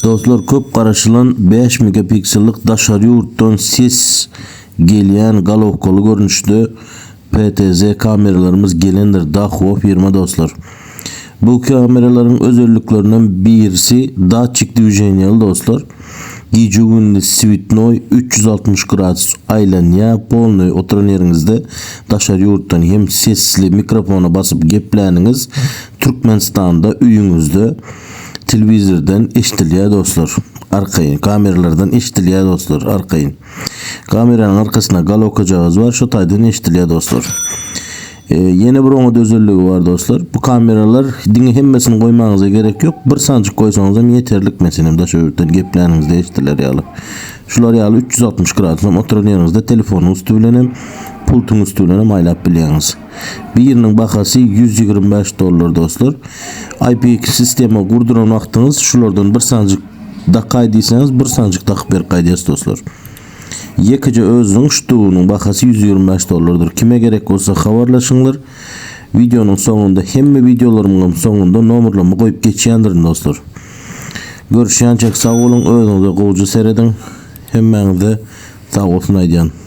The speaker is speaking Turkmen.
Dostlar köp garaşylan 5 megapiksellik daşary ýurtdan ses gelýän golowkaly görnüşde PTZ kameralarymyz gelendir Dahua firma dostlar. Bu kameralaryň özelliklerinden birisi datçik dwiženiýaly dostlar. Gije gündiz switnoý 360 gradus aýlanýar polnoý oturan ýeriňizde daşary ýurtdan hem sesli mikrofona basyp gepläniňiz Türkmenistanda öýüňizde telewizordan eşdilýär dostlar. Arkaýyn kameralardan eşdilýär dostlar arkaýyn. Kameranyň arkasynda galokajagaz bar şo taýdan eşdilýär dostlar. E, ýene bir oňat özelligi bar dostlar. Bu kameralar diňe hemmesini goýmagyňyza gerek ýok. Bir sanjyk goýsaňyz hem ýeterlik meselem daşary ýurtdan gepläniňizde eşdiler ýaly. Şular ýaly 360 gradusam oturan ýeriňizde telefonyň üsti bilen hem pultuň üsti bilen hem aýlap bilýäňiz. Biriniň bahasy 125 dollar dostlar. IP sistema gurduran wagtyňyz şulardan bir sanjyk dakaý diýseňiz bir sanjyk dakyp berip gaýdýas dostlar. Ýekeje özüniň ştugynyň bahasy 125 dollardyr. Kime gerek bolsa habarlaşyňlar. Wideonyň soňunda hemme wideolarymyň soňunda nomerlerimi goýup geçýändirin dostlar. Görüşýänçäk sag boluň, özüňize gowja serediň. Hemmäňize sag bolsun aýdýan.